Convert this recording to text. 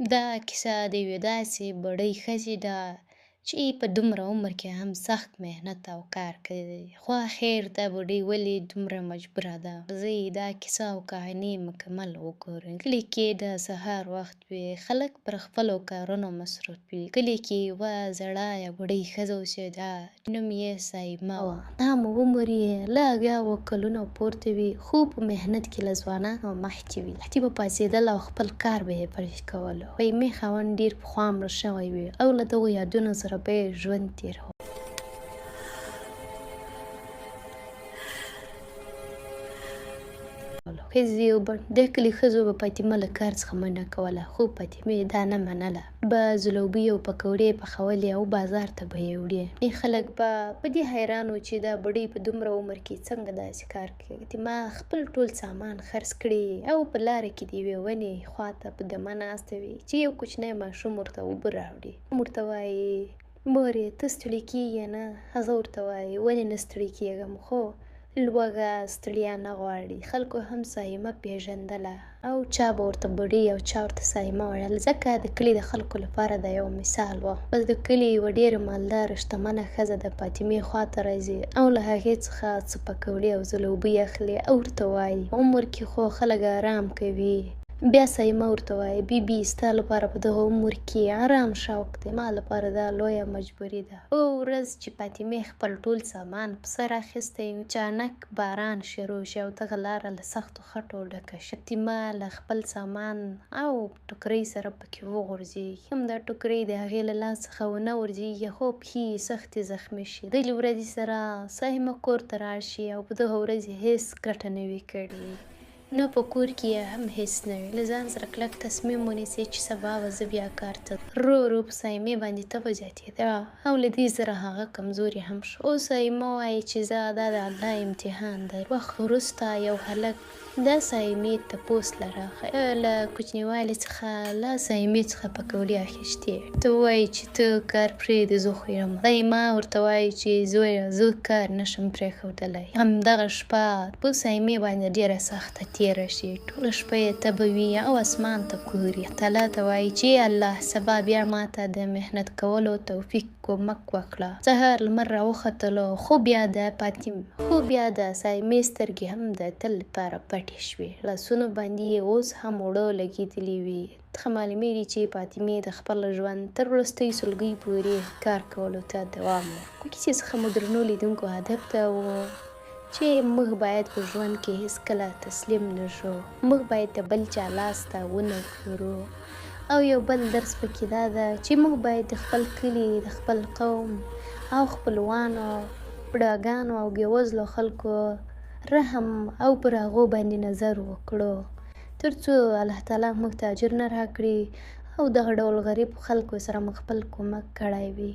دا کیسه د یوې داسې بوډۍ ښځې ده چې په دومره عمر کې هم سخت محنت او کار کوي. خو اخر دا بوډۍ ولې دومره مجبوره ده؟ زه دا کیسه او کهاني مکمل وګورئ. کلي کې د سهار وخت وي، خلک پر خپلو کارونو مصروف وي. کلي کې یوه زړه یا بوډۍ ښځه اوسېده، نوم یې صایمه وه. هم عمر یې له 70 کلونو پورته وي، خو په محنت کې له ځوانانو مخکې وي. وختي به پاڅېدله او خپل کار به یې پیل کولو. صایمې خاوند ډېر پخوا مړ شوی وي او له دغو یادونو سره به یې ژوند تېراوه. ښځې او د کلي ښځو به فاطمه له کار څخه منع کوله، خو فاطمې دا نه منله. به ځلوبۍ او پکوړې پخولې او بازار ته به یې وړې. خلک به په دې حیران وو چې دا بوډۍ په دومره عمر کې څنګه داسې کار کوي. فاطمه خپل ټول سامان خرڅ کړي او په لاره کې د یوې ونې خواته په دمه ناسته وي چې یو کوچنی ماشوم ورته اوبه راوړي. ورته وایي: مورې، ته ستړې کېږې نه؟ هغه ورته وایي: ولې نه ستړې کېږم، خو لوږه ستړیا نه غواړي. خلکو هم صایمه پېژندله او چا به ورته بوډۍ او چا ورته صایمه ویل، ځکه د کلي د خلکو لپاره دا یو مثال وه. بس د کلي یوه ډېره مالداره شتمنه ښځه د فاطمې خواته راځي او له هغې څخه څه پکوړې او ځلوبۍ اخلي او ورته وایي: عمر کې خو خلک ارام کوي. بیا صایمه ورته وایي: بي بي، ستا لپاره په دغه عمر کې ارام شوق دی، ما لپاره دا لویه مجبوري ده. په ورځ چې فاطمې خپل ټول سامان په سر اخیستی، اچانک باران شروع شي او دغه لاره له سختو خټو ډکه شي. فاطمه له خپل سامان او ټوکرۍ سره پکې وغورځېږي. هم دا ټوکرۍ د هغې له لاس څخه ونه غورځېږي، خو پښې یې سختې زخمي شي. دغې ورځې سره صایمه کور ته راشي او په دغه ورځ یې هېڅ ګټه نه وي کړې. نو په کور کې یې هم هېڅ نه وي. له ځان سره کلک تصمیم ونیسي چې سبا به زه بیا کار ته ځم. ورو ورو په صایمې باندې تبه زیاتېده او له دې سره هغه کمزورې هم شوه. اوس صایمه وایي چې ځه، دا د الله امتحان دی. وخت وروسته یو هلک د صایمې تپوس له راغی. له کوچنیوالي څخه له صایمې څخه پکوړې اخیستې. ته وایي چې ته کار پرېږدې، زه خو یم. صایمه ورته وایي چې زویه، زه کار نه شم پرېښودلی. همدغه شپه په صایمې باندې ډېره سخته تېره شي. ټوله شپه یې تبه وي او اسمان ته ګوري. تعالی ته وایي چې الله، سبا بیا ماته د محنت کولو توفیق کومک وکړه. سهار لمر راوختلو، خو بیا د صایمې سترګې هم د تل لپاره پټې شوې. لاسونو باندې یې اوس هم اوړه لګېدلي وي. څخه معلومېږي چې فاطمې د خپل ژوند تر وروستۍ سلګۍ پورې کار کولو ته دوام ورکړ. کیسې څخه مو درنو لیدونکو هدف دا و چې موږ باید په ژوند کې هېڅکله تسلیم نه شو. موږ باید د بل چا لاس ته ونه ګورو. او یو بل درس پکې دا ده چې موږ باید د خپل کلي، د خپل قوم او خپلوانو، بوډاګانو او بېوزلو خلکو رحم او پر هغو باندې نظر وکړو، تر څو الله تعالی موږ ته اجر نه راکړي او دغه ډول غریب خلکو سره موږ خپل کومک کړی وي.